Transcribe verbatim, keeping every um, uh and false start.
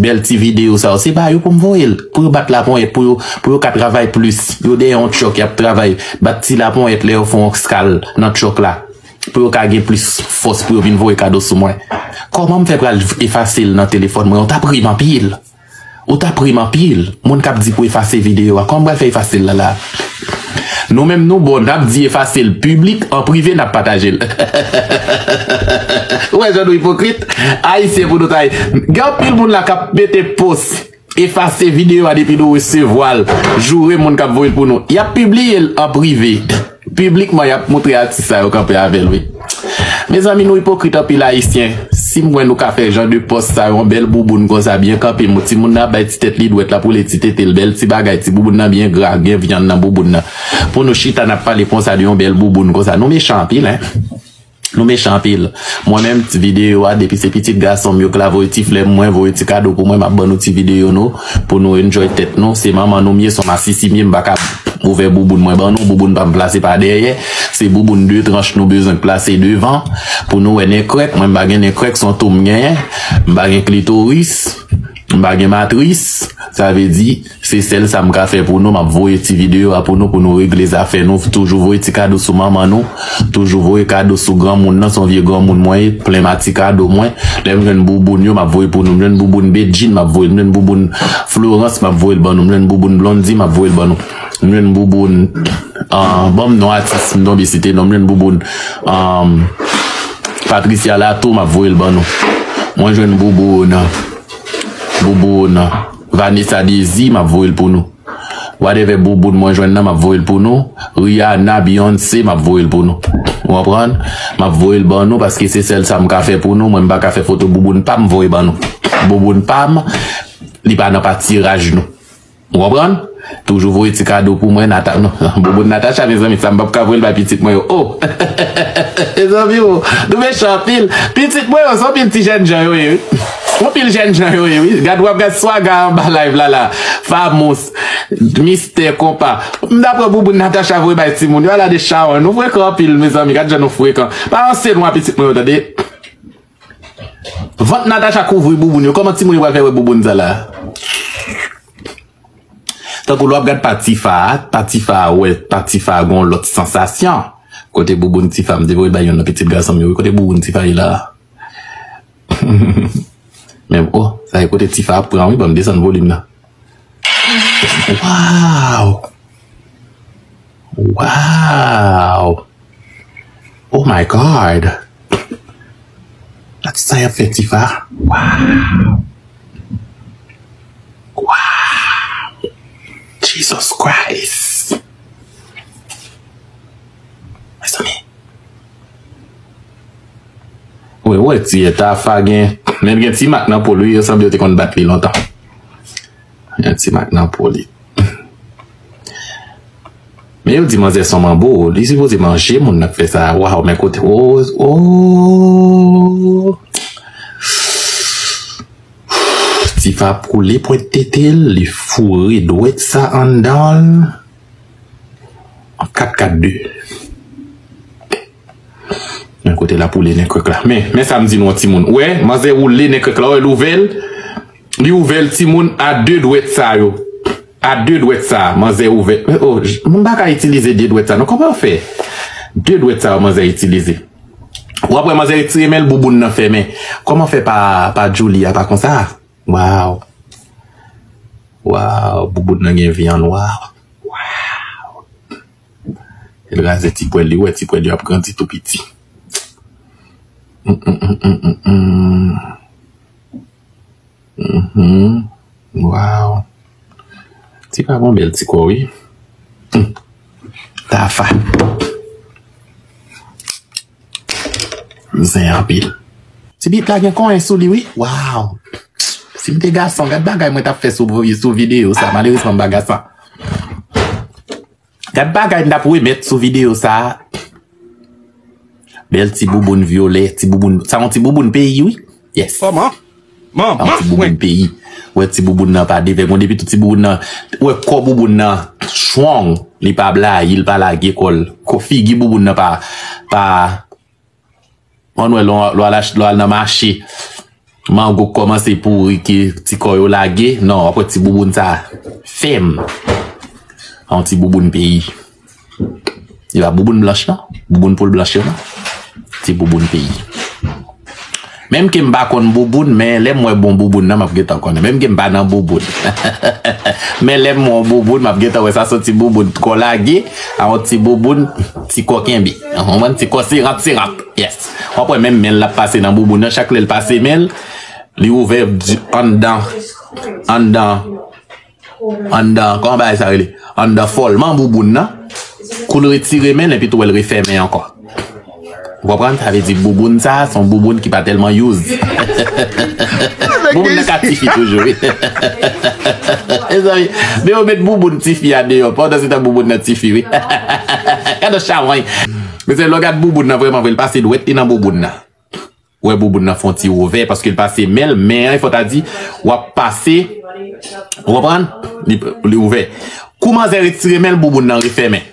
bèl ti videyo sa yo, se ba yo pou m voye l, pou yo bat laponyèt, pou yo, pou yo ka travay plis. Yo dèyè yon tchòk, y ap travay, bat ti laponyèt lè yo fè yon skal nan tchòk la, pou yo ka gen plis fòs pou yo vin voye kado sou mwen. Kòman m fè pral efase l nan telefòn mwen? Ou t ap ri m anpil. Ou t ap ri m anpil. Moun k ap di pou efase videyo a, kòman m pral fè efase l la la? Nou menm nou bon, n ap di efase l piblik, an prive n ap pataje l. Ou wè jan nou ipokrit? Ayisyen pou nou ta ye. Gen anpil moun la k ap mete pòs, efase videyo a depi nou resevwa l. Joure moun k ap voye l pou nou. Y ap pibliye l an prive. Piblikman, y ap montre atis sa yo kanpe avè l, wi. Mezanmi, nou ipokrit anpil ayisyen. Si m wè nou ka fè jan de pòs sa yo, yon bèl bouboun konsa, byen kanpe, yon timoun nan ap bay ti tèt li dwèt, l ap woule ti tete l, bèl ti bagay, ti bouboun nan byen gra, gen vyann nan bouboun nan. Pou nou chita, n ap pale konsa de yon bèl bouboun konsa. Nou mechan anpil, en. Nou mechan anpil. Mwen menm, ti videyo a, depi se pitit gason m yo k la voye ti flè mwen, voye ti kado pou mwen, m ap ban nou ti videyo nou, pou nou enjoy tèt nou. Se manman nou m ye, se yon masisi m ye, m pa ka ouvè bouboun mwen ban nou, bouboun pa m plase pa dèyè. Se bouboun de tranch nou bezwen k plase devan, pou nou wè nen krèk. Mwen m pa gen nen krèk, se yon tou m genyen. M pa gen klitoris, m pa gen matris. Sa vle di, se sèl sa m ka fè pou nou, m ap voye ti videyo a pou nou, pou nou regle zafè nou. Toujou voye ti kado sou manman nou, toujou voye kado sou granmoun nan, se yon vye granmoun mwen ye, plen ma ti kado mwen. Lè m jwenn bouboun yo, m ap voye pou nou. M jwenn bouboun Bedjine, m ap voye l. M jwenn bouboun Florence, m ap voye l ban nou. M jwenn bouboun Blondy, m ap voye l ban nou. M jwenn bouboun, ah, ban m non atis, m tonbe site non. M jwenn bouboun, ah, Patricia Lato, m ap voye l ban nou. Mwen jwenn bouboun, bouboun Vanessa Désir, m ap voye l pou nou. Whatever bouboun mwen jwenn nan, m ap voye l pou nou. Rihanna, Beyoncé, m ap voye l pou nou. Ou konprann? M ap voye l ban nou paske se sèl sa m ka fè pou nou. Mwen, m pa ka fè foto bouboun pa m voye ban nou. Bouboun pa m, li pa nan patiraj nou. Ou konprann? Toujou voye ti kado pou mwen, Nata-, non, bouboun Natacha, mezanmi, sa m p ap ka voye l bay pitit mwen yo. Oh! Mezanmi, oh, nou mechan anpil. Pitit mwen yo, se yon pil ti jènjan yo ye, wi. Yon pil jènjan yo ye, wi. Gad, w ap gad swaga anba live la, la. Famous, Mistè Konpa. M ta pran bouboun Natacha voye bay timoun yo, ala de chawony. Nou frekan anpil, mezanmi. Gad jan nou frekan. Pa ranse nou a pitit mwen yo, tande. Vant Natacha kouvri bouboun yo. Kòman timoun yo pral fè wè bouboun sa la? Tankou lè w ap gad pa Tifa a, pa Tifa a, wè, pa Tifa a gon lòt sansasyon. Kote bouboun Tifa, m te voye bay youn nan pitit gason m yo, wi. Kote bouboun Tifa ye la? Men, oh, sa e kote Tifa ap pran, wi, ban m desann volim nan. Wow! Wow! Oh my God! Gad sa y ap fè Tifa. Wow! Wow! Jesus Christ! Mezanmi. Wi, wi, ti Tafa gen, men gen ti mak nan po l, wi, yo sanble yo te konn bat li lontan. Gen ti mak nan po li. Men yo di manzè se yon manbo, li sipoze manje moun nan k fè sa. Waw, men kote, oh, oh. Tifa ap koule pwent tete l, li foure dwèt sa anndan l. An kat kat de. Men kote l ap woule nen krèk la. Men, men sa m di nou an timoun. Ou wè, manzè woule nen krèk la, ou wè l ouvè l. Li ouvè l timoun a de dwèt sa yo. A de dwèt sa, manzè ouvè. Oh, j-, moun pa ka itilize de dwèt sa non. Kòman yo fè? De dwèt sa yo manzè itilize. W ap wè manzè retire men l, bouboun nan fèmen. Kòman fè pa, pa Djouly a pa konsa? Waw. Waw, bouboun nan gen vyann, waw. Waw. L raze ti pwèl li, ou wè ti pwèl yo ap grandi tou piti. Mm, mm, mm, mm, mm, mm. Mhm. Waw. Tifa gon bèl ti kò, wi. Hmm. Tafa. Zen anpil. Ti bit la gen konyen sou li, wi. Waw. Si m te gason, gad bagay mwen t ap fè sou, sou videyo sa. Malerezman, m pa gason. Gad bagay m t ap remèt sou videyo sa a. Bèl ti bouboun vyolè, ti bouboun, sa yon ti bouboun peyi, wi. Yes. Kòman? Sa yon ti bouboun peyi. Wè ti bouboun nan pa devèg, depi tout ti bouboun nan, wè kò bouboun nan strong, li pa blayi, li pa lage kò l. Kò figi bouboun nan pa, pa, ann wè lè w al ach-, lè w al nan mache. Mango kòmanse pouri ke ti kò yo lage. Non, w ap wè ti bouboun sa fèm. Yon ti bouboun peyi. Li pa bouboun blanch non. Bouboun poul blanch yo non. Ti bouboun peyi. Menm ke m pa konn bouboun, men lè m wè bon bouboun nan, m ap gentan konnen. Menm ke m pa nan bouboun. Men lè m wè yon bouboun, m ap gentan wè sa se yon ti bouboun kò lage, a yon ti bouboun, ti kò kenbe. Ou konprann? Ti kò serant, serant. Yes. W ap wè menm men l ap pase nan bouboun nan. Chak lè l pase men l, li ouvè di- anndan, anndan, anndan, kòman bagay sa rele? Anndan fòlman bouboun nan. Kou l retire men l, epi tou wè l refèmen ankò. Ou konprann? Sa vle di bouboun sa, se yon bouboun ki pa tèlman use. Bouboun nan ka tifi toujou, wi. Mezanmi, men yo met bouboun tifi a deyò, pandan se tan bouboun nan tifi, wi. Gade yon chawony. Men se lè w gad bouboun nan vrèman vre, l pase dwèt li nan bouboun nan. Ou wè bouboun nan fè yon ti ouvè, paske l pase men l, men an, fò ta di, w ap pase, ou konprann? Li, li ouvè. Kou manzè retire men l, bouboun nan refèmen.